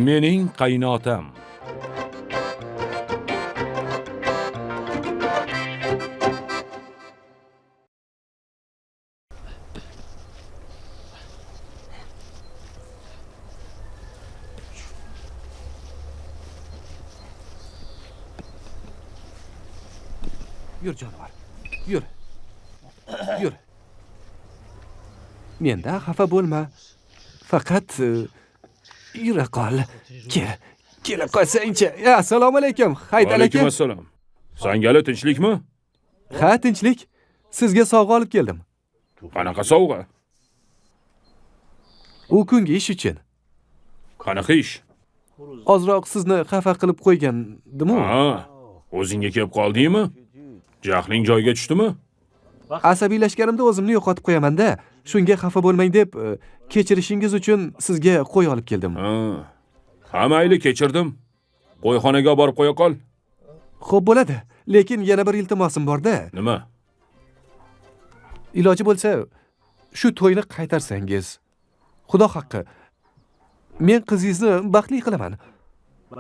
Mening qaynotam. Yur jonivor. Yur. Yur. Mendan xafa bo'lma. Faqat yura qol. Kel. Kela qolsangchi. Assalomu alaykum. Haydar aka. Alaykum assalom. Sangali tinchlikmi? Ha, tinchlik. Sizga sovg'a olib keldim. Qanaqa sovg'a? U kungi ish uchun. Qanaqa ish? Ozroq sizni xafa qilib qo'ygandim-u. Ha, o'zingga kelib qoldingmi? Jahling joyiga tushdimi? Asabiylashganimda o'zimni yo'qotib qo'yaman-da. Shunga xafa bo'lmang deb kechirishingiz uchun sizga qo'y olib keldim. Ha, mayli, kechirdim. Qo'yxonaga borib qo'ya qol. Xo'p bo'ladi, lekin yana bir iltimosim bor-da. Nima? Iloji bo'lsa shu to'yni qaytarsangiz. Xudo haqqi, men qizingizni baxtli qilaman.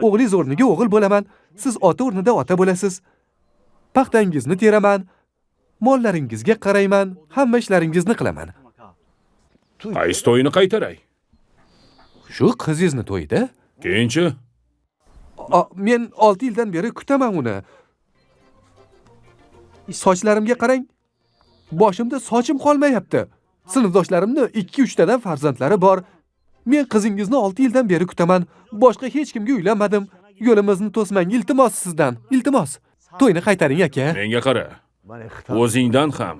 O'g'lingiz o'rniga o'g'il bo'laman, siz ota o'rnida ota bo'lasiz. Paxtangizni teraman, mollaringizga qarayman, hamma ishlaringizni qilaman. Qaysi to'yini qaytaray? Shu qizingizni to'yida. Keyinchi? Men 6 yildan beri kutaman uni. Sochlarimga qarang. Boshimda sochim qolmayapti. Sinfdoshlarimni 2-3 tadan farzandlari bor. Men qizingizni 6 yildan beri kutaman. Boshqa hech kimga uylanmadim. Yo'limizni to'smang, iltimos sizdan. Iltimos. To'yni qaytaring aka. Menga qara. O'zingdan ham,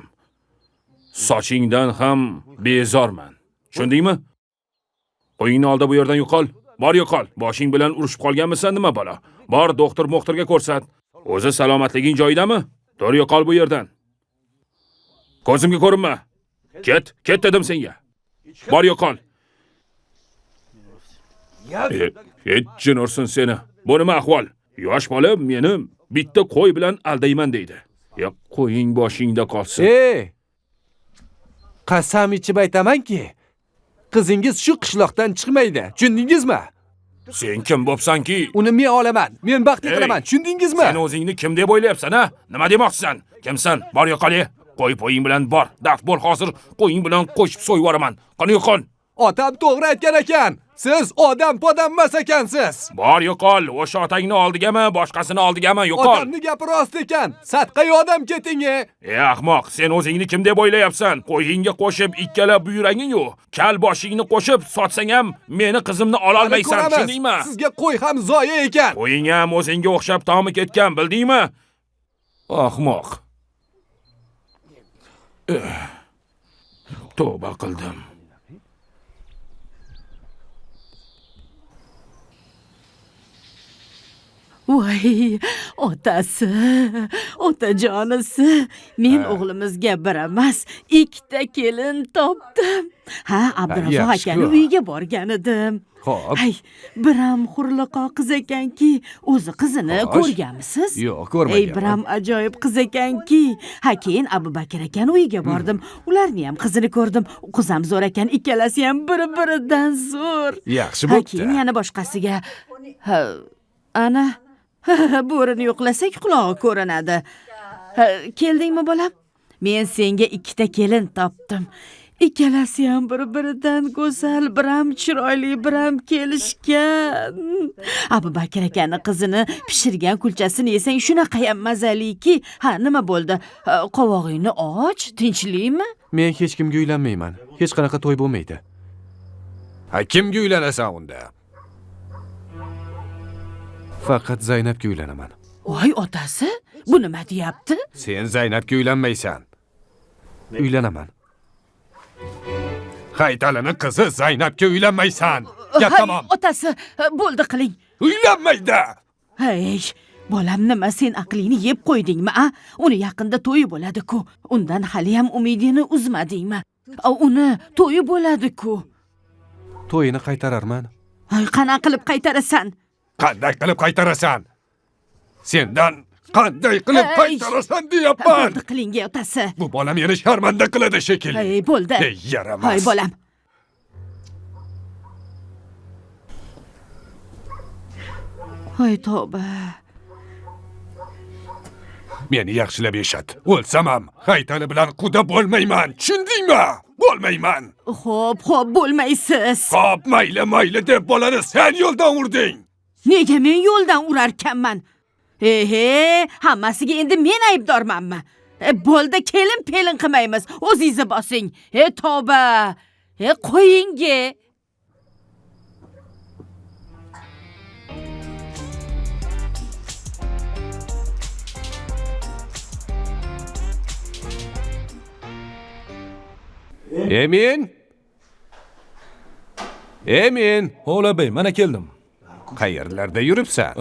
sochingdan ham bezorman. Tushundingmi? Qo'yingni olda bu yerdan yo'qol. Bor yo'qol. Boshing bilan urushib qolganmisan nima balo? Bor doktor mo'xtirga ko'rsat. O'zi salomatliging joyidami? To'g'ri yo'qol bu yerdan. Ko'zimga ko'rinma. Ket, ket dedim senga. Bor yo'qol. Hech jin ursin seni. Bu nima ahvol? Yosh bola meni bitta qo'y bilan aldayman deydi. Ya qo'ying boshingda qolsin. Ey! Qasam ichib aytamanki, qizingiz shu qishloqdan chiqmaydi. Tushundingizmi? Sen kim bo'psanki? Uni men olaman. Men baxtli qilaman. Tushundingizmi? Sen o'zingni kim deb o'ylayapsan, ha? Nima demoqchisan? Kimsan? Bor yo'qol. Qo'y po'ying bilan bor. Daf bo'l hozir qo'ying bilan qo'shib so'yib yuboraman. Qani yo'qol. Otam to'g'ri aytgan ekan. Siz odam podam emas ekansiz. Bor yo'qol, o'sha otangni oldigami, boshqasini oldigami, yo'qol. Otamni gapi rost ekan. Sadqay odam keting. Ey ahmoq, sen o'zingni kim deb o'ylayapsan? Qo'yingga qo'shib ikkala buyraging yo'q. Kal boshingni qo'shib sotsang ham meni qizimni ola olmaysan, tushundingmi? Sizga qo'y ham zoya ekan. Qo'ying ham o'zingga o'xshab tomi ketgan, bildingmi? Ahmoq. Tavba qildim. Voy, otasi, otajonisi, men o'g'limizga bir emas, ikkita kelin topdim. Ha, Abdurazzoq akani uyiga borgan edim. Xo'p. Ay, biram xurliqo qiz ekanki, o'zi qizini ko'rganmisiz? Yo'q, ko'rmaganman. Ey, biram ajoyib qiz ekanki. Ha, keyin Abubakar akani uyiga bordim. Ularni ham qizini ko'rdim. Qiz ham zo'r ekan, ikkalasi ham bir-biridan zo'r. Yaxshi bo'pti. Ha, keyin yana boshqasiga. Ha, ana bo'rini yo'qlasak qulog'i ko'rinadi. Keldingmi bolam? Men senga ikkita kelin topdim. Ikkalasi ham bir-biridan go'zal, biram chiroyli, biram kelishgan. Abubakar akani qizini pishirgan kulchasini yesang shunaqayam mazaliki. Ha, nima bo'ldi? Qovog'ingni och, tinchlikmi? Men hech kimga uylanmayman. Hech qanaqa to'y bo'lmaydi. Ha, kimga uylanasan unda? Faqat Zaynabga uylanaman. Voy otasi, bu nima deyapti? Sen Zaynabga uylanmaysan. Uylanaman. Haytalini qizi Zaynabga uylanmaysan. Gap tamom. Otasi, bo'ldi qiling. Uylanmaydi. Hey, bolam, nima sen aqlingni yeb qo'ydingmi, a? Uni yaqinda to'yi bo'ladi-ku. Undan hali ham umidingni uzmadingmi? Uni to'yi bo'ladi-ku. To'yini qaytararman. Ay, qana qilib qaytarasan? Qanday qilib qaytarasan? Sendan qanday qilib qaytarasan deyapman. Bo'ldi qiling otasi. Bu bola meni sharmanda qiladi shekilli. Ey, bo'ldi. Ey, yaramas. Hay bolam. Voy tavba. Meni yaxshilab eshit. O'lsam ham Haytali bilan quda bo'lmayman. Tushundingmi? Bo'lmayman. Xo'p, xo'p, bo'lmaysiz. Xo'p, mayli, mayli deb bolani sen yo'ldan urding. Nega men yo'ldan urarkanman? Ehe, hammasiga endi men aybdormanmi? Bo'ldi, kelin pelin qilmaymiz. O'zingizni bosing. Tavba. Qo'yingi. Emin? Emin! Hola bey, mana keldim. Qayerlarda yuribsan?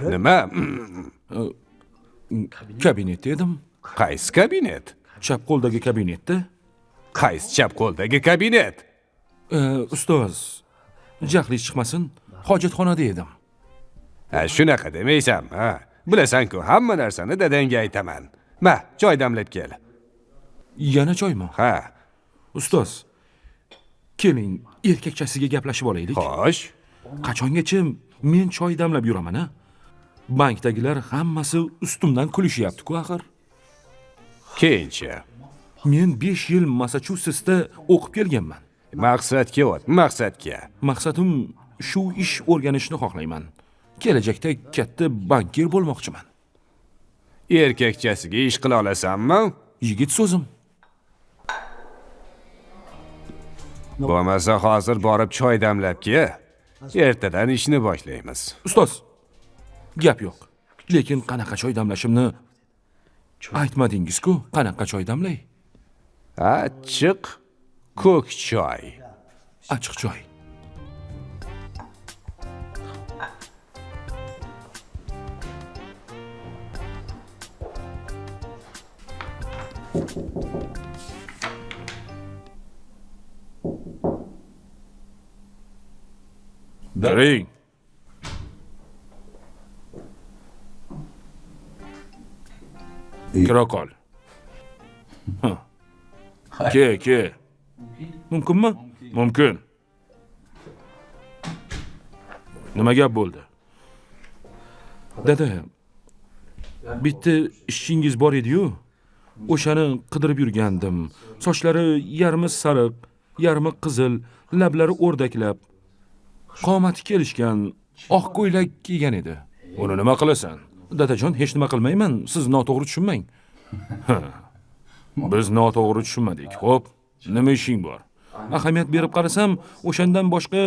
Nima? Kabinetda edim. Qaysi kabinet? Chap qo'ldagi kabinetda. Qaysi chap qo'ldagi kabinet? Ustoz, jahli chiqmasin, hojatxonada edim. Ha, shunaqa demaysanmi? Ha? Bilasan-ku, hamma narsani dadangga aytaman. Ma, choy damlab kel. Yana choymi? Ha. Ustoz, keling, erkakchasiga gaplashib olaylik. Xo'sh. Qachongacha men choy damlab yuraman, a? Bankdagilar hammasi ustimdan kulishyapti-ku axir. Keyinchi. Men 5 yil Massachusetsda o'qib kelganman. Maqsadga o't, maqsadga. Maqsadim shu ish o'rganishni xohlayman. Kelajakda katta bankir bo'lmoqchiman. Erkakchasiga ish qila olasanmi? Yigit so'zim. Bo'lmasa hozir borib choy damlab kel. Ertadan ishni boshlaymiz. Ustoz, gap yo'q. Lekin qanaqa choy damlashimni aytmadingiz-ku. Qanaqa choy damlay? Achchiq ko'k choy. Achchiq choy. Kiring. Kira qol. Ke, ke. Mumkinmi? Mumkin. Nima gap bo'ldi? Dada, bitta ishchingiz bor edi-yu. O'shani qidirib yurgandim. Sochlari yarmi sariq, yarmi qizil, lablari o'rdaklab, qomati kelishgan, oq ko'ylak kiygan edi. Uni nima qilasan? Dadajon, hech nima qilmayman, siz noto'g'ri tushunmang. Biz noto'g'ri tushunmadik. Xo'p, nima ishing bor? Ahamiyat berib qarasam, o'shandan boshqa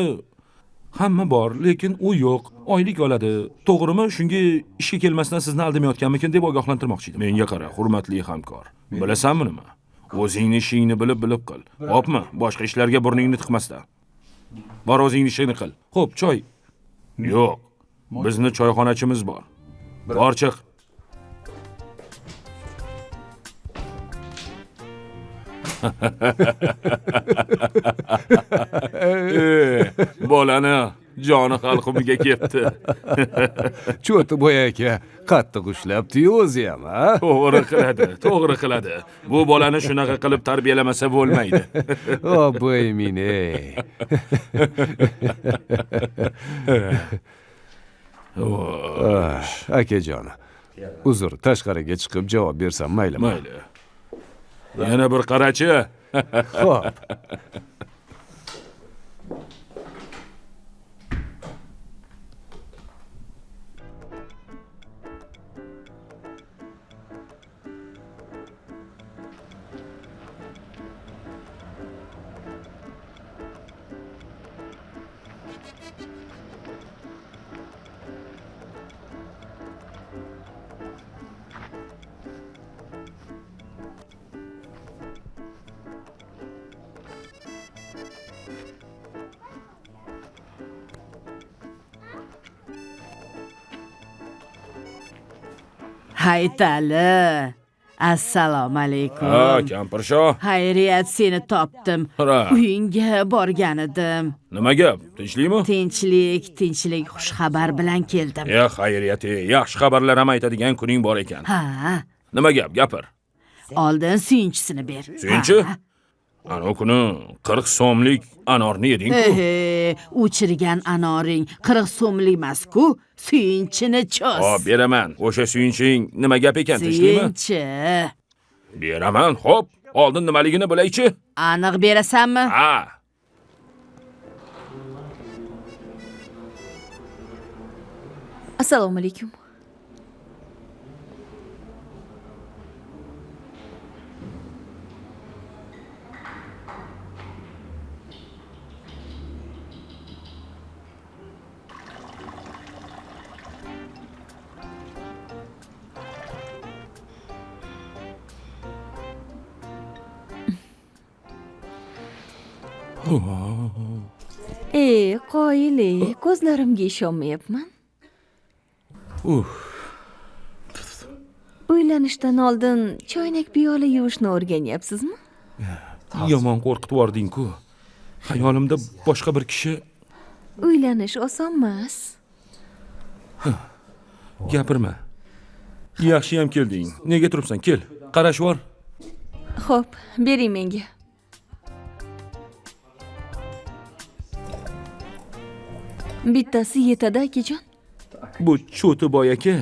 hamma bor, lekin u yo'q. Oylik oladi. To'g'rimi? Shunga ishga kelmasdan sizni aldamayotganmikin deb ogohlantirmoqchi edim. Menga qara, hurmatli hamkor. Bilasanmi nima? O'zingni ishingni bilib-bilib qil. Xo'pmi? Boshqa ishlarga burningni tiqmasdan. Bor o'zingni ishingni qil. Xo'p, choy. Yo'q. Bizni choyxonachimiz bor. Bor chiq. Bolani joni xalqimiga ketdi. Cho'tiboy aka qattiq ushlabdi-yu o'zi ham, ha? To'g'ri qiladi, to'g'ri qiladi. Bu bolani shunaqa qilib tarbiyalamasa bo'lmaydi. Obboy meni. Akajon, uzr, tashqariga chiqib javob bersam maylimi? Mayli. Yana bir qarachi. Xo'p. Haytali. Assalomu alaykum. Ha, kampirshoh. Xayriyat, seni topdim. Uyingga borgan edim. Nima gap? Tinchlikmi? Tinchlik, tinchlik, xush xabar bilan keldim. Xayriyat, yaxshi xabarlar ham aytadigan kuning bor ekan. Ha. Nima gap? Gapir. Oldin suyunchisini ber. Suyunchi? Ana kuni 40 so'mlik anorni yeding-ku. U chirigan anoring 40 so'mlik emas-ku. Suyunchini cho'z. Xo'p, beraman. O'sha suyunching nima gap ekan, tinchlikmi? Suyunchi. Beraman, xo'p. Oldin nimaligini bilaychi. Aniq berasanmi? Ha. Assalomu alaykum. Qoyili, ko'zlarimga ishonmayapman. Uylanishdan oldin choynak piyola yuvishni o'rganyapsizmi? Yomon qo'rqitib yubording-ku. Xayolimda boshqa bir kishi. Uylanish oson emas. Gapirma. Yaxshiyam kelding. Nega turibsan? Kel. Qarashib bor. Xo'p, bering menga. Bittasi yetadi, akajon. Bu Cho'tiboy aka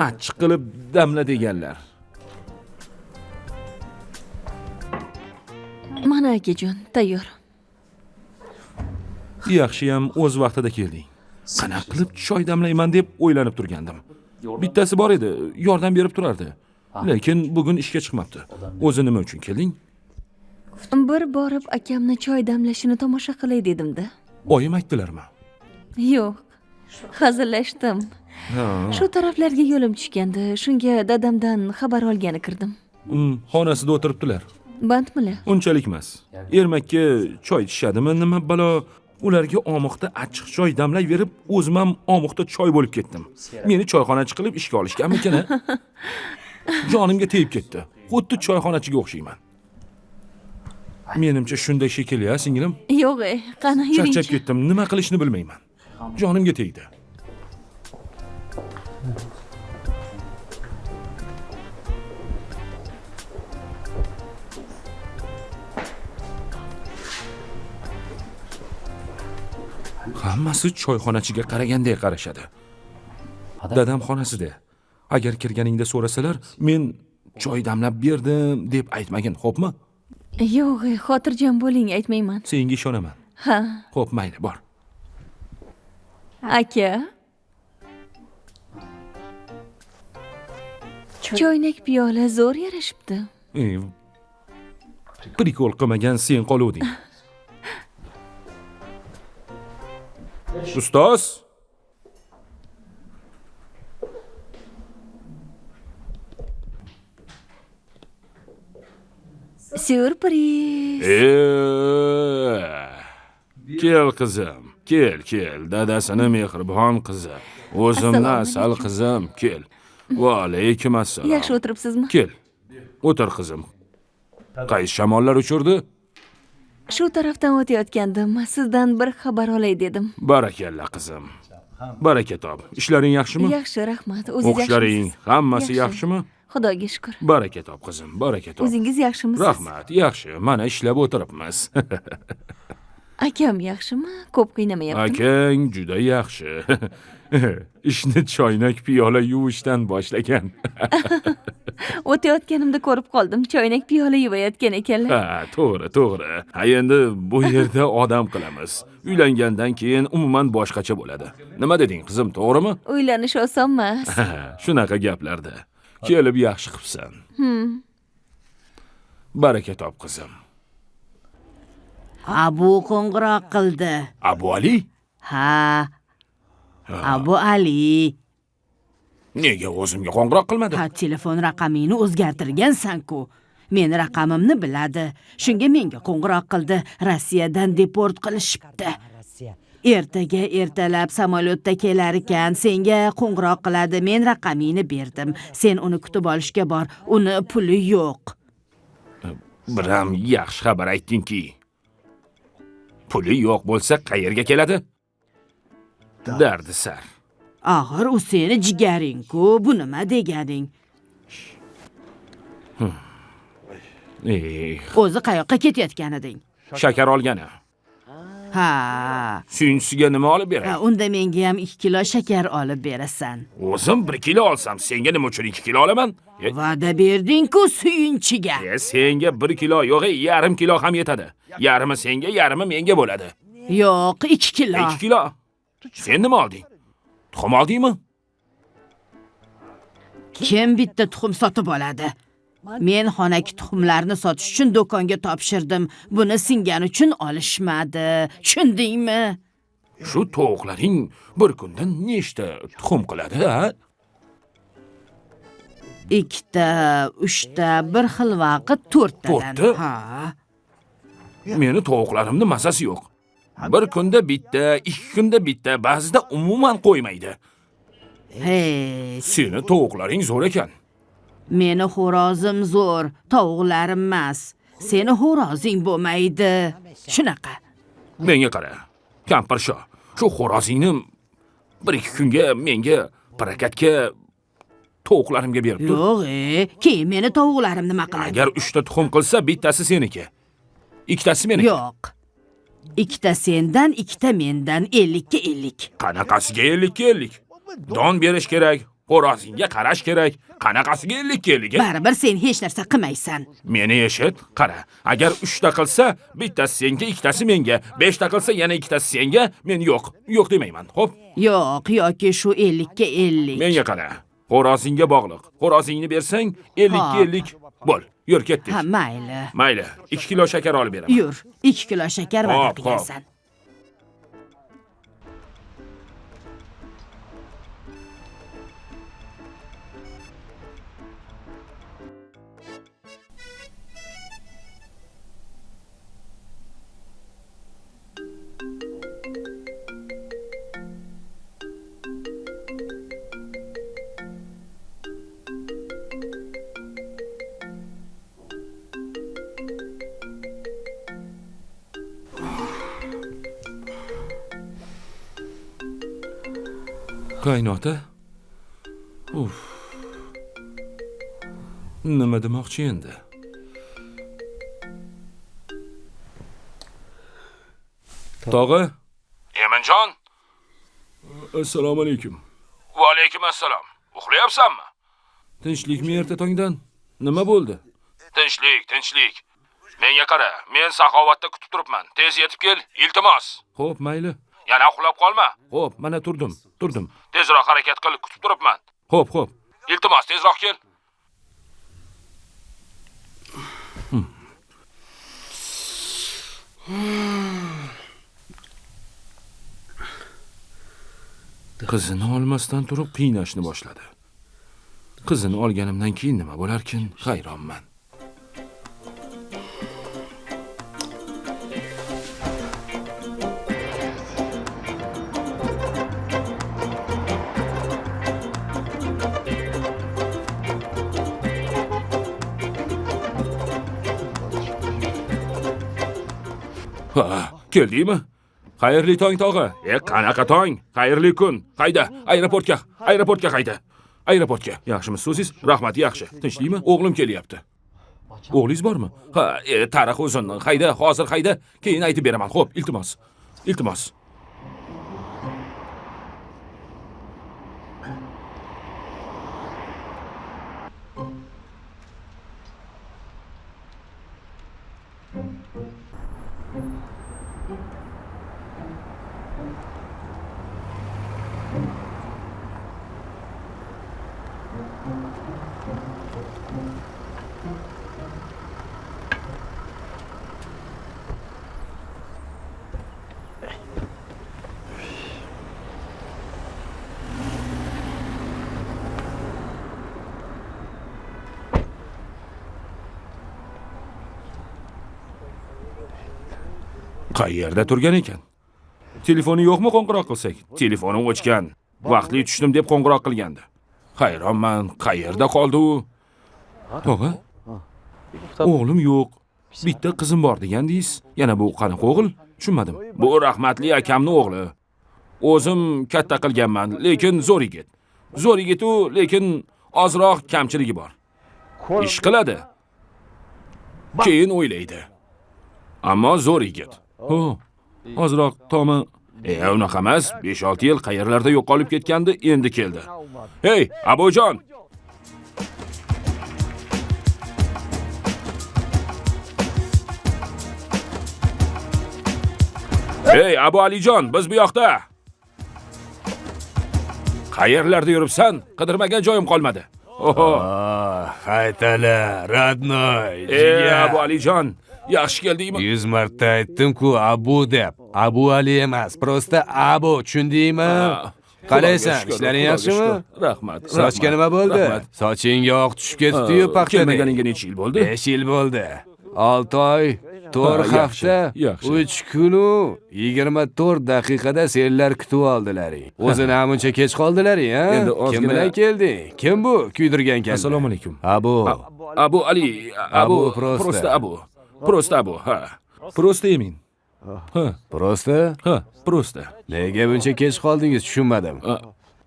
achchiq qilib damla deganlar. Mana akajon, tayyor. Yaxshiyam o'z vaqtida kelding. Qanaqa qilib choy damlayman deb o'ylanib turgandim. Bittasi bor edi, yordam berib turardi. Lekin bugun ishga chiqmabdi. O'zi nima uchun kelding? Bir borib akamni choy damlashini tomosha qilay dedim-da. Oyim aytdilarmi? Yo'q, hazillashdim. Shu taraflarga yo'lim tushgandi, shunga dadamdan xabar olgani kirdim. Xonasida o'tiribdilar. Bandmilar? Unchalik emas. Ermakka choy ichishadimi, nima balo? Ularga omoqda achchiq choy damlayverib, o'zim ham omoqda choy bo'lib ketdim. Meni choyxonachi qilib ishga olishganmikin? Jonimga tegib ketdi. Xuddi choyxonachiga o'xshayman. Menimcha shunday shekilli, ha, singlim? Yo'q, qani yuring. Charchab ketdim, nima qilishni bilmayman. Jonimga tegdi. Hammasi choyxonachiga qaraganday qarashadi. Dadam xonasida. Agar kirganingda so'rasalar, men choy damlab berdim deb aytmagin, xo'pmi? Yo'q, xotirjam bo'ling, aytmayman. Senga ishonaman. Ha. Xo'p, mayli, bor. Aka. Choynak piyola zo'r yarashibdi. Prikol qilmagan sen qoluvding. Ustoz. Syurpriz. Kel qizim, kel, kel. Dadasini mehribon qizi. O'zimni asal qizim, kel. Va alaykum assalom. Yaxshi o'tiribsizmi? Kel. O'tir qizim. Qaysi shamollar uchirdi? Shu tarafdan o'tayotgandim. Sizdan bir xabar olay dedim. Barakalla qizim. Baraka top. Ishlaring yaxshimi? Yaxshi, rahmat. O'zingiz o'qishlaring hammasi yaxshimi? Xudoga shukr. Baraka top qizim, baraka top. O'zingiz yaxshimisiz? Rahmat, yaxshi. Mana ishlab o'tiribmiz. Akam yaxshimi? Ko'p qiynamayaptimi? Akang juda yaxshi. Ishni choynak piyola yuvishdan boshlagan. O'tayotganimda ko'rib qoldim, choynak piyola yuvayotgan ekanlar. Ha, to'g'ri, to'g'ri. Ha, endi bu yerda odam qilamiz. Uylangandan keyin umuman boshqacha bo'ladi. Nima deding qizim, to'g'rimi? Uylanish oson emas. Shunaqa gaplarda. Kelib yaxshi qilibsan. Baraka top qizim. Abu qo'ng'iroq qildi. Abu Ali? Ha. Abu Ali. Nega o'zimga qo'ng'iroq qilmadi? Ha, telefon raqamingni o'zgartirgansan-ku. Men raqamimni biladi. Shunga menga qo'ng'iroq qildi. Rossiyadan deport qilishibdi. Ertaga ertalab samolyotda kelar ekan, senga qo'ng'iroq qiladi. Men raqamingni berdim. Sen uni kutib olishga bor. Uni puli yo'q. Biram yaxshi xabar aytdingki. Puli yo'q bo'lsa qayerga keladi? Dardisar. Axir u seni jigaring-ku, bu nima deganing? O'zi qayoqqa ketayotgan eding? Shakar olgani. Ha. Suyunchisiga nima olib beray? Ha, unda menga ham 2 kilo shakar olib berasan. O'zim 1 kilo olsam, senga nima uchun 2 kilo olaman? Va'da berding-ku suyunchiga. Senga 1 kilo yo'q, yarim kilo ham yetadi. Yarmi senga, yarmi menga bo'ladi. Yo'q, 2 kilo. 2 kilo. Sen nima olding? Tuxum oldingmi? Kim bitta tuxum sotib oladi? Men xonaki tuxumlarni sotish uchun do'konga topshirdim. Buni singani uchun olishmadi. Tushundingmi? Shu tovuqlaring bir kunda nechta tuxum qiladi, ha? 2 ta, 3 ta, bir xil vaqt 4 tadan. 4 ta? Ha. Meni tovuqlarimni mazasi yo'q. Bir kunda bitta, 2 kunda bitta, ba'zida umuman qo'ymaydi. Hey, seni tovuqlaring zo'r ekan. Meni xo'rozim zo'r, tovuqlarim emas. Seni xo'rozing bo'lmaydi. Shunaqa. Menga qara, kampirsho, shu xo'rozingni 1-2 kunga menga parakatga tovuqlarimga berib tur. Yo'q, keyin meni tovuqlarim nima qiladi? Agar 3 ta tuxum qilsa, bittasi seniki. Ikkitasi meniki. Yo'q. 2 ta sendan, 2 ta mendan, 50ga 50. Qanaqasiga 50ga 50? Don berish kerak, xo'rozingga qarash kerak. Qanaqasiga 50ga 50? Baribir sen hech narsa qilmaysan. Meni eshit, qara. Agar 3 ta qilsa, bittasi senga, ikkitasi menga. 5 ta qilsa, yana ikkitasi senga. Men yo'q, yo'q demayman. Xo'p? Yo'q, yoki shu 50ga 50. Menga qara. Xo'rozingga bog'liq. Xo'rozingni bersang, 50ga 50 bo'l. Yur, ketdik. Ha, mayli. Mayli, 2 kilo shakar olib beraman. Yur, 2 kilo shakar va'da qilgansan. Qaynota. Uf. Nima demoqchi endi? Tog'a? Eminjon? Assalomu alaykum. Va alaykum assalom. Uxlayapsanmi? Tinchlikmi erta tongdan? Nima bo'ldi? Tinchlik, tinchlik. Menga qara, men saxovatda kutib turibman. Tez yetib kel, iltimos. Xo'p, mayli. Yana uxlab qolma. Xo'p, mana turdim, turdim. Tezroq harakat qil, kutib turibman. Xo'p, xo'p. Iltimos, tezroq kel. Qizini olmasdan turib qiynashni boshladi. Qizini olganimdan keyin nima bo'larkin, hayronman. Ha, keldingmi? Xayrli tong tog'a. Qanaqa tong? Xayrli kun. Hayda, aeroportga, aeroportga hayda. Aeroportga. Yaxshimisiz o'zingiz? Rahmat, yaxshi. Tinchlikmi? O'g'lim kelyapti. O'g'lingiz bormi? Ha, tarix o'zin. Hayda, hozir hayda, keyin aytib beraman. Xo'p, iltimos. Iltimos. Qayerda turgan ekan? Telefoni yo'qmi qo'ng'iroq qilsak? Telefoni o'chgan. Vaqtli tushdim deb qo'ng'iroq qilgandi. Hayronman, qayerda qoldi u? Tog'a? O'g'lim yo'q. Bitta qizim bor degandingiz. Yana bu qanaqa o'g'il? Tushunmadim. Bu rahmatli akamning o'g'li. O'zim katta qilganman, lekin zo'r yigit. Zo'r yigit u, lekin ozroq kamchiligi bor. Ish qiladi. Keyin o'ylaydi. Ammo zo'r yigit. Ho, ozroq tomi. Unaqa emas, 5-6 yil qayerlarda yo'qolib ketgandi, endi keldi. Hey, Abujon! Hey, Abu Alijon, biz bu yoqda. Qayerlarda yuribsan? Qidirmagan joyim qolmadi. Oho. Haytali, родной. Ey, Abu Alijon, yaxshi keldingmi? 100 marta aytdim-ku, Abu deb. Abu Ali emas, prosta Abu, tushundingmi? Qalaysan? Ishlaring yaxshimi? Rahmat. Sochga nima bo'ldi? Sochingga oq tushib ketdi-yu, paxta. Kelmaganingga necha yil bo'ldi? 5 yil bo'ldi. 6 oy, 4 hafta, 3 kun u 24 daqiqada senlar kutib oldilaring. O'zini amuncha kech qoldilaring, ha? Kim bilan kelding? Kim bu kuydirgan kalla? Assalomu alaykum. Abu. Abu Ali, Abu prosta Abu. Prosta Abu, ha. Prosta emin. Ha. Prosta? Ha, prosta. Nega buncha kech qoldingiz, tushunmadim.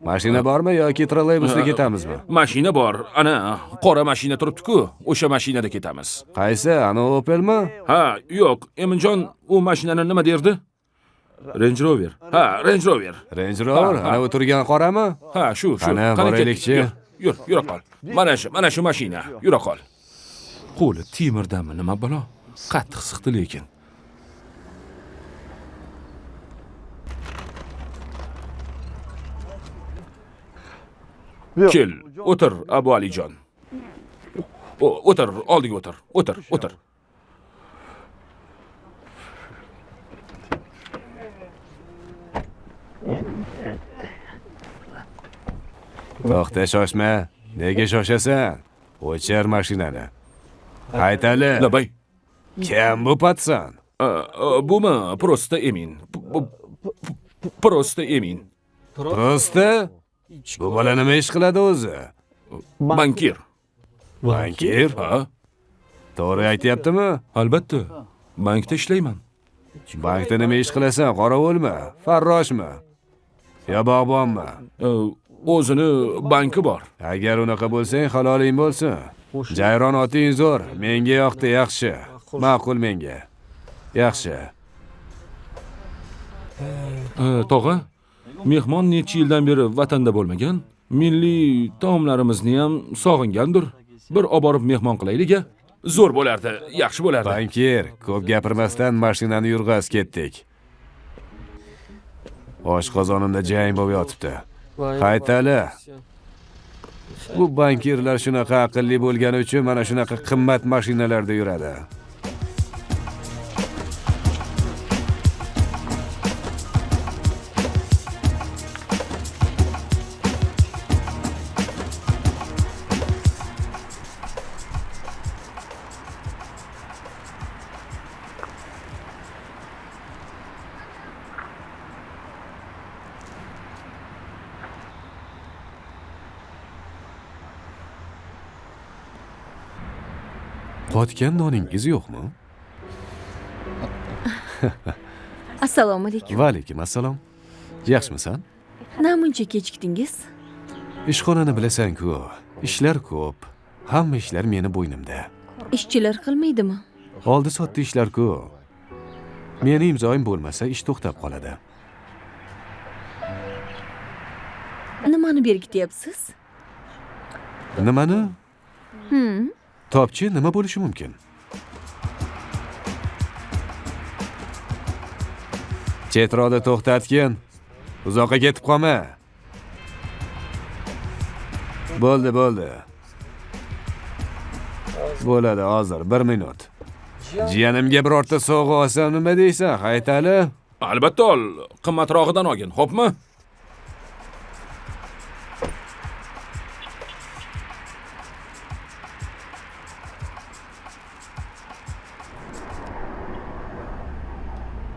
Mashina bormi yoki trolleybusda ketamizmi? Mashina bor. Ana, qora mashina turibdi-ku, o'sha mashinada ketamiz. Qaysi? Ana Opelmi? Ha, yo'q, Eminjon u mashinani nima derdi? Range Rover. Ha, Range Rover. Range Rover, ana o'tirgan qorami? Ha, shu, shu. Qani, boraylikchi. Yur, yura qol. Mana shu mashina, yura qol. Qo'li temirdanmi, nima balo? Qattiq siqdi lekin. Kel, o'tir Abu Alijon. O'tir, oldiga o'tir. O'tir, o'tir. To'xta, shoshma. Nega shoshasan? O'chir mashinani. Haytali. Labay. Kim bu patsan? Bumi? Prosta Emin. Prosta Emin. Prosta? Bu bola nima ish qiladi o'zi? Bankir. Bankir? Ha. To'g'ri aytyaptimi? Albatta. Bankda ishlayman. Bankda nima ish qilasan, qorovulmi? Farroshmi? Yo bog'bonmi? O'zini banki bor. Agar unaqa bo'lsang, haloling bo'lsin. Jayron oting zo'r, menga yoqdi, yaxshi. Ma'qul menga. Yaxshi. Tog'a, mehmon necha yildan beri vatanda bo'lmagan, milliy taomlarimizni ham sog'ingandir. Bir oborib mehmon qilaylik-a? Zo'r bo'lardi, yaxshi bo'lardi. Bankir, ko'p gapirmasdan mashinani yurg'az ketdik. Oshqozonimda jang bo'lib yotibdi. Haytali. Bu bankirlar shunaqa aqlli bo'lgani uchun mana shunaqa qimmat mashinalarda yuradi. Qotgan noningiz yo'qmi? Assalomu alaykum. Va alaykum assalom. Yaxshimisan? Namuncha kechikdingiz? Ishxonani bilasan-ku, ishlar ko'p. Hamma ishlar meni bo'ynimda. Ishchilar qilmaydimi? Oldi sotdi ishlar-ku. Meni imzoyim bo'lmasa ish to'xtab qoladi. Nimani berkityapsiz? Nimani? Topchi nima bo'lishi mumkin? Chetroqda to'xtatgin. Uzoqqa ketib qolma. Bo'ldi, bo'ldi. Bo'ladi hozir, 1 minut. Jiyanimga birorta sovg'a olsam nima deysan, Haytali? Albatta ol, qimmatrog'idan olgin, xo'pmi?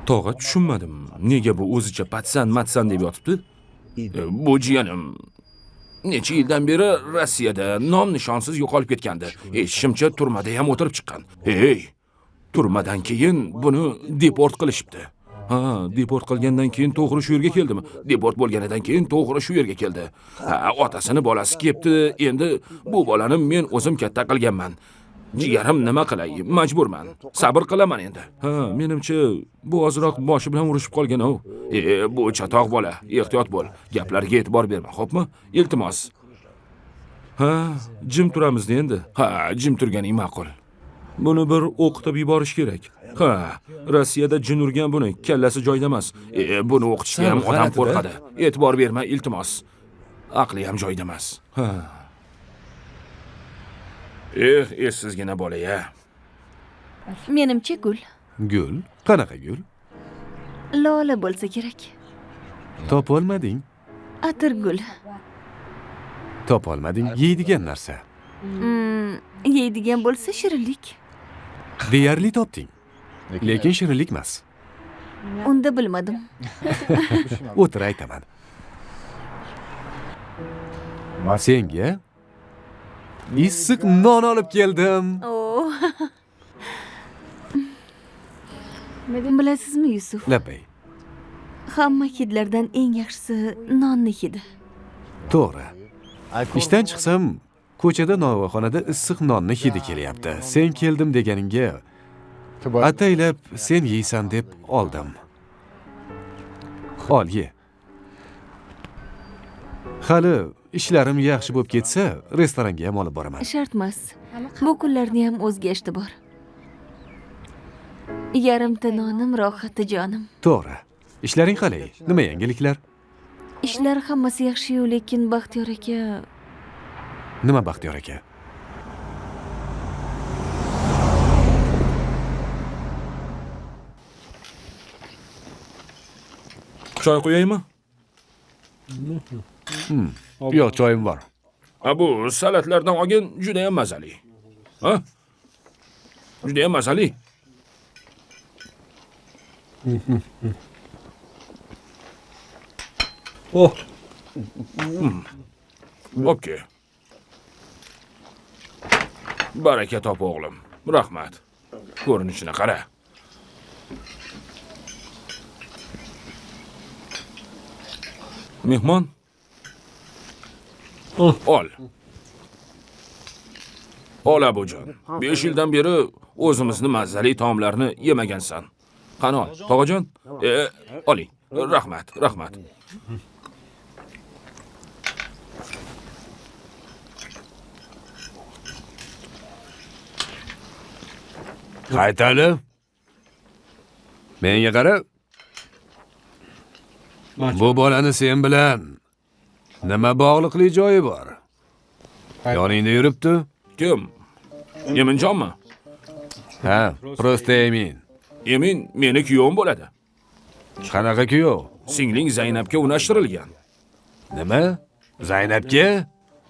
Tog'a, tushunmadim. Nega bu o'zicha patsan matsan deb yotibdi? Bu jiyanim necha yildan beri Rossiyada nom nishonsiz yo'qolib ketgandi. Eshitishimcha turmada ham o'tirib chiqqan. Ey, turmadan keyin buni deport qilishibdi. Ha, deport qilgandan keyin to'g'ri shu yerga keldimi? Deport bo'lganidan keyin to'g'ri shu yerga keldi. Ha, otasini bolasi kelibdi. Endi bu bolani men o'zim katta qilganman. Jigarim, nima qilay? Majburman. Sabr qilaman endi. Ha, menimcha bu ozroq boshi bilan urushib qolgan-u. Bu chatoq bola, ehtiyot bo'l. Gaplarga e'tibor berma, xo'pmi? Iltimos. Ha, jim turamiz endi. Ha, jim turganing ma'qul. Buni bir o'qitib yuborish kerak. Ha, Rossiyada jin urgan buni, kallasi joyida emas. Buni o'qitishga ham odam qo'rqadi. E'tibor berma, iltimos. Aqli ham joyida emas. Ha. Eh, essizgina bola-ya. Menimcha gul. Gul? Qanaqa gul? Lola bo'lsa kerak. Topolmading. Atirgul. Topolmading. Yeydigan narsa. Yeydigan bo'lsa shirinlik. Deyarli topding. Lekin shirinlik emas. Unda bilmadim. O'tir aytaman. Senga issiq non olib keldim. Bilasizmi, Yusuf? Labbay. Hamma hidlardan eng yaxshisi nonni hidi. To'g'ri. Ishdan chiqsam, ko'chada novvoyxonada issiq nonni hidi kelyapti. Sen keldim deganingga ataylab sen yeysan deb oldim. Ol, ye. Hali ishlarim yaxshi bo'lib ketsa, restoranga ham olib boraman. Shart emas. Bu kunlarni ham o'zgashti bor. Yarimta nonim rohati jonim. To'g'ri. Ishlaring qalay? Nima yangiliklar? Ishlar hammasi yaxshi-yu, lekin Baxtiyor aka... Nima Baxtiyor aka? Choy qo'yaymi? Yo'q, choyim bor. Bu salatlardan olgin, juda ham mazali. Ha? Juda ham mazali. Oh. Okey. Baraka top o'g'lim. Rahmat. Ko'rinishini qara. Mehmon. Ol. Ol Abujon. 5 yildan beri o'zimizni mazali taomlarni yemagansan. Qani ol, tog'ajon? Oling. Rahmat, rahmat. Qaytali. Menga qara. Bu bolani sen bilan nima bog'liqli joyi bor? Yoningda yuribdi. Kim? Eminjonmi? Ha, prosta Emin. Emin meni kuyovim bo'ladi. Qanaqa kuyov? Singling Zaynabga unashtirilgan. Nima? Zaynabga?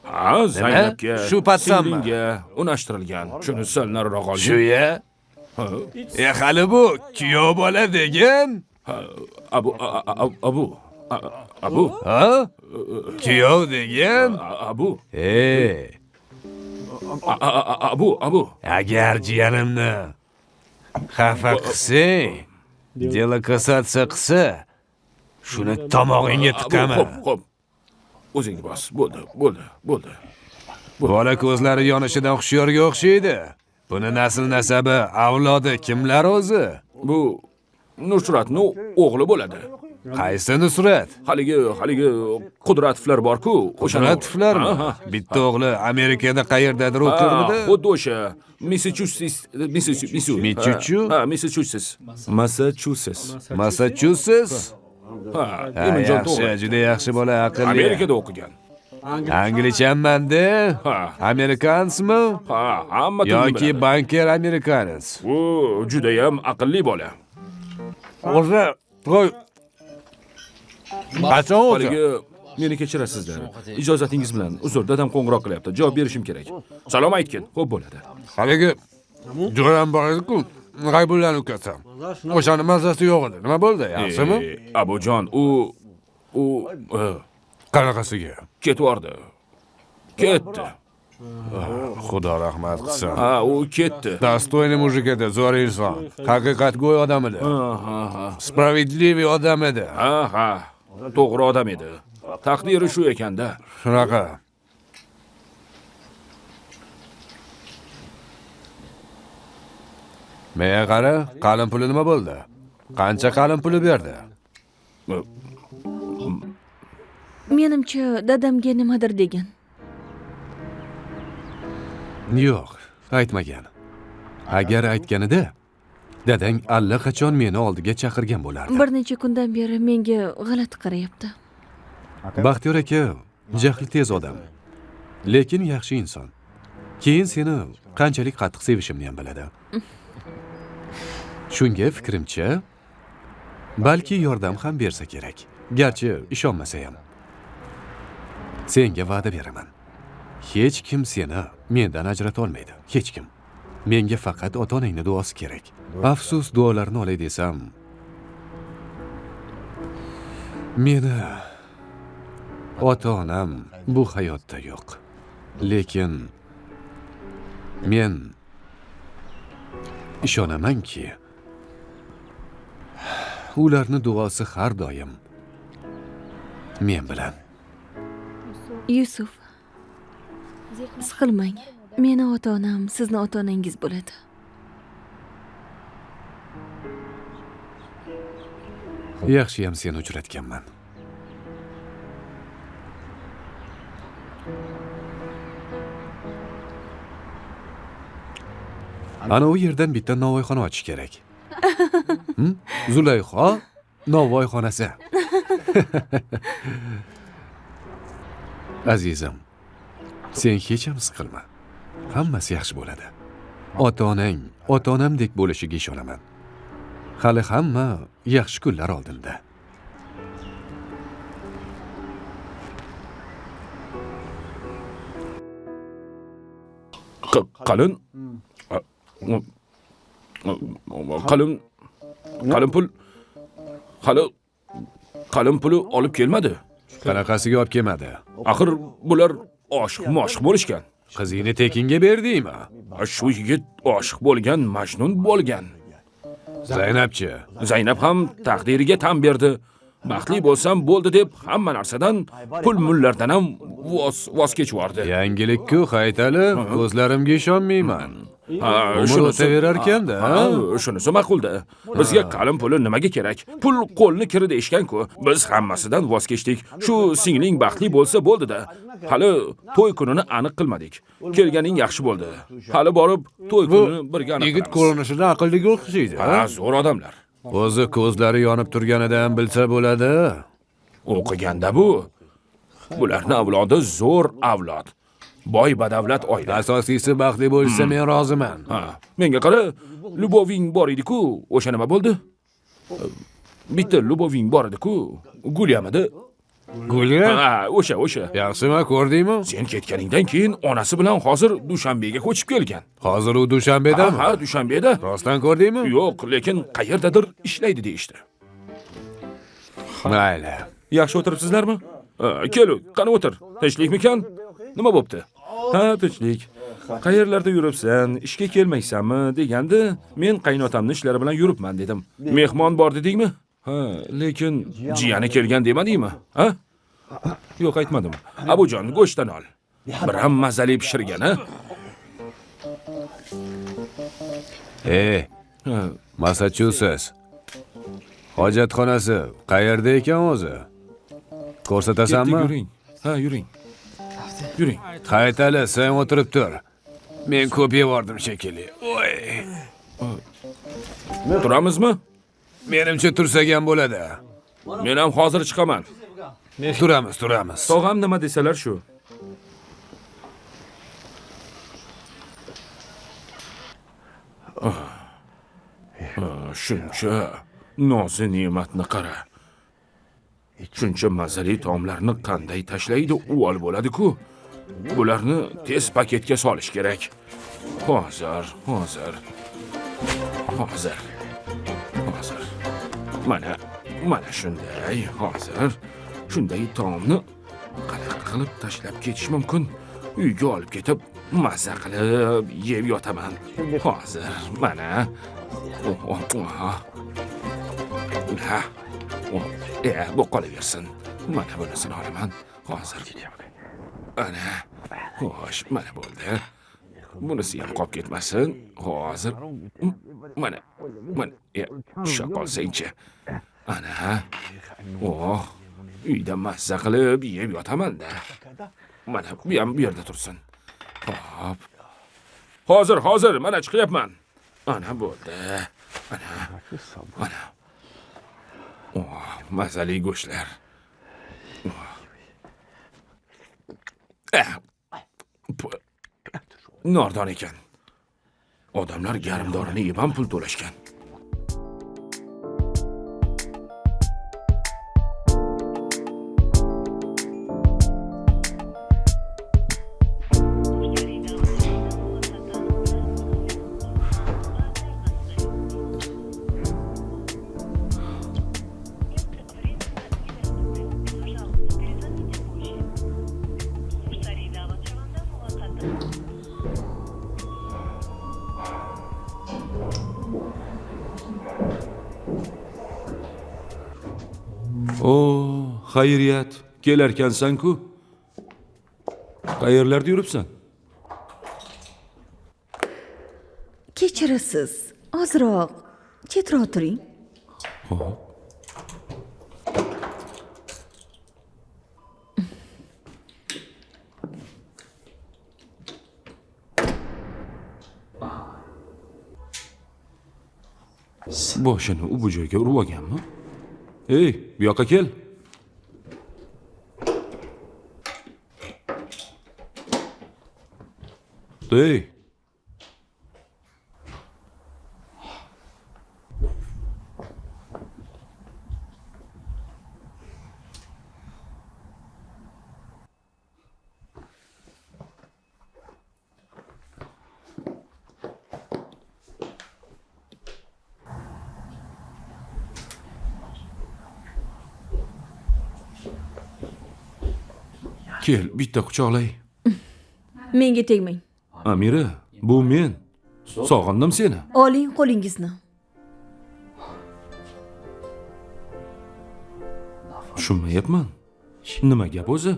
Ha, Zaynabga. Shu patsanmi? Singlingga unashtirilgan. Shuni sal nariroq olgin. Shu-ya? Ha. Hali bu kuyov bola degan? Ha, Abu Abu Abu. Ha? Kuyov degan? Abu. Abu, Abu. Agar jiyanimni xafa qilsang, dela kasatsa qilsa, shuni tomog'ingga tiqaman. Xo'p, xo'p. O'zingni bos. Bo'ldi, bo'ldi, bo'ldi. Bola ko'zlari yonishidan hushyorga o'xshaydi. Buni nasl nasabi, avlodi kimlar o'zi? Bu Nusratning o'g'li bo'ladi. Qaysi Nusrat? Haligi Qudratovlar bor-ku, o'sha Qudratovlarmi? Bitta o'g'li Amerikada qayerdadir o'qirdi. Xuddi o'sha Massachusetts, Massachusetts. Ha, Massachusetts. Massachusetts. Massachusetts? Ha, Eminjon to'g'ri. Yaxshi, juda yaxshi bola, aqlli. Amerikada o'qigan. Anglichanman-da. Amerikansmi? Ha, hamma tilni yoki biladi. banker amerikanец. U juda ham aqlli bola. O'sha to'y qachon o'zi? Haligi meni kechirasizlar. Ijozatingiz bilan uzr, dadam qo'ng'iroq qilyapti. Javob berishim kerak. Salom aytgin. Xo'p bo'ladi. Haligi jo'ram bor edi-ku, G'aybullani ukasi. O'shani mazasi yo'q edi. Nima bo'ldi? Yaxshimi? Abujon, u qanaqasiga? Ketvordi. Ketdi. Xudo rahmat qilsin. Ha, u ketdi. Достойный мужик edi, zo'r inson. Haqiqatgo'y odam edi. Справедливый odam edi. Ha, ha. To'g'ri odam edi. Taqdiri shu ekanda. Shunaqa. Menga qara, qalin puli nima bo'ldi? Qancha qalin puli berdi? Menimcha, dadamga nimadir degan. Yo'q, aytmagan. Agar aytganida, dadang allaqachon meni oldiga chaqirgan bo'lardi. Bir necha kundan beri menga g'alati qarayapti. Baxtiyor aka jahli tez odam, lekin yaxshi inson. Keyin seni qanchalik qattiq sevishimni ham biladi. Shunga fikrimcha, balki yordam ham bersa kerak. Garchi ishonmasa ham. Senga va'da beraman. Hech kim seni mendan ajrata olmaydi. Hech kim. Menga faqat ota-onangning duosi kerak. Afsus, duolarini olay desam, meni ota-onam bu hayotda yo'q. Lekin men ishonamanki, ularning duosi har doim men bilan. Yusuf, siqilmang. Meni ota-onam sizni ota-onangiz bo'ladi. Yaxshiyam seni uchratganman. Ana u yerdan bitta novvoyxona ochish kerak. Zulayho novvoyxonasi. Azizim, sen hech ham siqilma. Hammasi yaxshi bo'ladi. Ota-onang ota-onamdek bo'lishiga ishonaman. Hali hamma yaxshi kunlar oldinda. Qalin qalin pul hali qalin puli olib kelmadi. Qanaqasiga olib kelmadi? Axir bular oshiq-moshiq bo'lishgan. Qizingni tekinga berdingmi? Shu yigit oshiq bo'lgan, majnun bo'lgan. Zaynabchi? Zaynab ham taqdiriga tan berdi. Baxtli bo'lsam bo'ldi deb hamma narsadan, pul mullardan ham voz kechib yubordi. Yangilik-ku, Haytali, ko'zlarimga ishonmayman. Umr o'taverar ekanda. Ha, shunisi ma'qulda. Bizga qalin puli nimaga kerak? Pul qo'lni kiri deyishgan-ku. Biz hammasidan voz kechdik. Shu singling baxtli bo'lsa bo'ldi-da. Hali to'y kunini aniq qilmadik. Kelganing yaxshi bo'ldi. Hali borib to'y kunini birga aniq qilamiz. Yigit ko'rinishidan aqlliga o'xshaydi. Ha, zo'r odamlar. O'zi ko'zlari yonib turganidan bilsa bo'ladi. O'qiganda bu. Bularning avlodi zo'r avlod. Boy badavlat oila. Asosiysi baxtli bo'lsa men roziman. Ha, menga qara, Luboving bor edi-ku, o'sha nima bo'ldi? Bitta Luboving bor edi-ku, Gulyamidi? Gulya? Ha, o'sha, o'sha. Yaxshimi, ko'rdingmi? Sen ketganingdan keyin onasi bilan hozir Dushanbega ko'chib kelgan. Hozir u Dushanbedami? Ha, Dushanbeda. Rostdan ko'rdingmi? Yo'q, lekin qayerdadir ishlaydi deyishdi. Mayli. Yaxshi o'tiribsizlarmi? Kel, qani o'tir. Tinchlikmikan? Nima bo'pti? Ha, tinchlik. Qayerlarda yuribsan, ishga kelmaysanmi deganda, men qaynotamning ishlari bilan yuribman dedim. Mehmon bor dedingmi? Ha, lekin jiyani kelgan demadingmi? Ha? Yo'q, aytmadim. Abujon, go'shtdan ol. Bir ham mazali pishirgan, ha? Massachusets hojatxonasi qayerda ekan o'zi? Ko'rsatasanmi? Yuring. Ha, yuring. Yuring. Haytali, sen o'tirib tur. Men ko'p yevordim shekilli. Oy. Turamizmi? Menimcha tursak ham bo'ladi. Men ham hozir chiqaman. Turamiz, turamiz. Tog'am nima desalar shu. Shuncha nozi ne'matni qara. Shuncha mazali taomlarni qanday tashlaydi, uvol bo'ladi-ku. Bularni tez paketga solish kerak. Hozir, hozir. Hozir. Hozir. Mana, mana shunday, hozir. Shunday taomni qanaqa qilib tashlab ketish mumkin? Uyga olib ketib, maza qilib yeb yotaman. Hozir, mana. Ha. Bu qolaversin. Mana bunisini olaman. Hozir. Ana. Xo'sh, mana bo'ldi. Bunisi ham qolib ketmasin. Hozir. Mana, mana, tusha qolsangchi. Ana. Oh, uyda mazza qilib yeb yotaman-da. Mana, bu ham bu yerda tursin. Hop. Hozir, hozir, mana chiqyapman. Ana bo'ldi. Ana. Mana. Oh, mazali go'shtlar. Nordon ekan. Odamlar garmdorini yeb ham pul to'lashgan. O, xayriyat, kelarkansan-ku. Qayerlarda yuribsan? Kechirasiz, ozroq chetroq turing. Xo'p. Boshini u bu joyga urib olganmi? Ey, bu yoqqa kel. Ey. Kel, bitta quchoqlay. Menga tegmang. Amira, bu men. Sog'indim seni. Oling qo'lingizni. Tushunmayapman. Nima gap o'zi?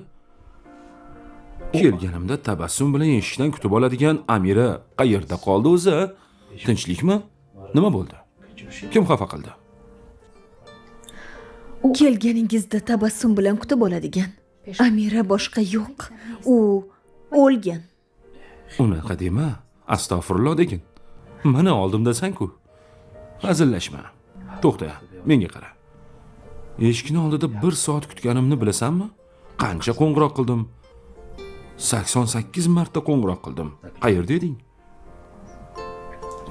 Kelganimda tabassum bilan eshikdan kutib oladigan Amira qayerda qoldi o'zi? Tinchlikmi? Nima bo'ldi? Kim xafa qildi? Kelganingizda tabassum bilan kutib oladigan Amira boshqa yo'q. U o'lgan. Unaqa dema. Astag'firulloh degin. Mana oldimdasan-ku. Hazillashma. To'xta, menga qara. Eshikning oldida 1 soat kutganimni bilasanmi? Qancha qo'ng'iroq qildim? 88 marta qo'ng'iroq qildim. Qayerda eding?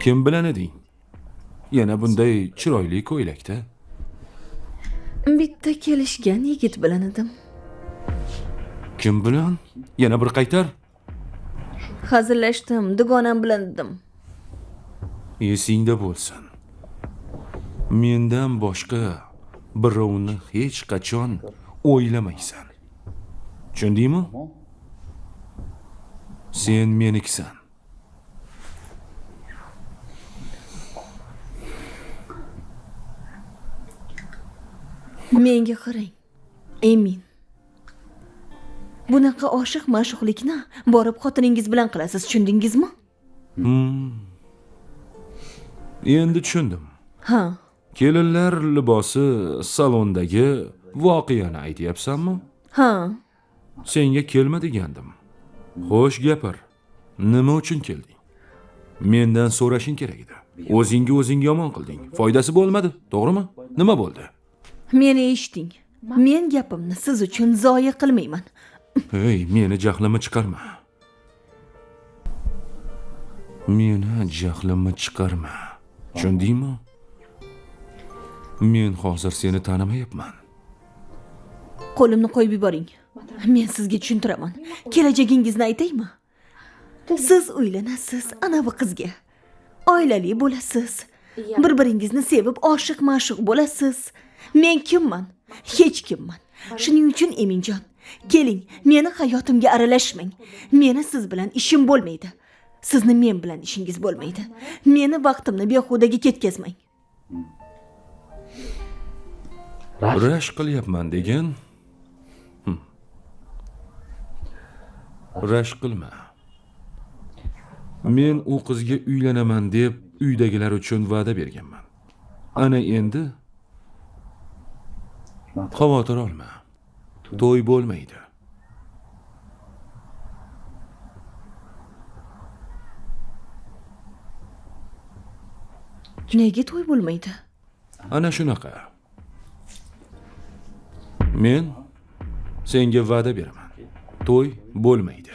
Kim bilan eding? Yana bunday chiroyli ko'ylakda. Bitta kelishgan yigit bilan edim. Kim bilan? Yana bir qaytar. Hazillashdim, dugonam bilan edim. Esingda bo'lsin. Mendan boshqa birovni hech qachon o'ylamaysan. Tushundingmi? Sen menikisan. Menga qarang, Emin. Bunaqa oshiq ma'shuqlikni borib xotiningiz bilan qilasiz, tushundingizmi? Endi tushundim. Ha. Kelinlar libosi salondagi voqeani aytyapsanmi? Ha. Senga kelma degandim. Xo'sh, gapir. Nima uchun kelding? Mendan so'rashing kerak edi. O'zingga o'zing yomon qilding. Foydasi bo'lmadi, to'g'rimi? Nima bo'ldi? Meni eshiting. Men gapimni siz uchun zoya qilmayman. Ey, meni jahlimni chiqarma. Meni jahlimni chiqarma. Tushundingmi? Men hozir seni tanimayapman. Qo'limni qo'yib yuboring. Men sizga tushuntiraman. Kelajagingizni aytaymi? Siz uylanasiz anavi qizga. Oilali bo'lasiz. Bir-biringizni sevib oshiq ma'shuq bo'lasiz. Men kimman? Hech kimman. Shuning uchun Eminjon, keling, meni hayotimga aralashmang. Meni siz bilan ishim bo'lmaydi. Sizni men bilan ishingiz bo'lmaydi. Meni vaqtimni behudaga ketkazmang. Rashk qilyapman degan. Rashk qilma. Men u qizga uylanaman deb Uydagilar uchun va'da berganman. Ana endi xavotir olma. To'y bo'lmaydi. Nega to'y bo'lmaydi? Ana shunaqa. Men senga va'da beraman. To'y bo'lmaydi.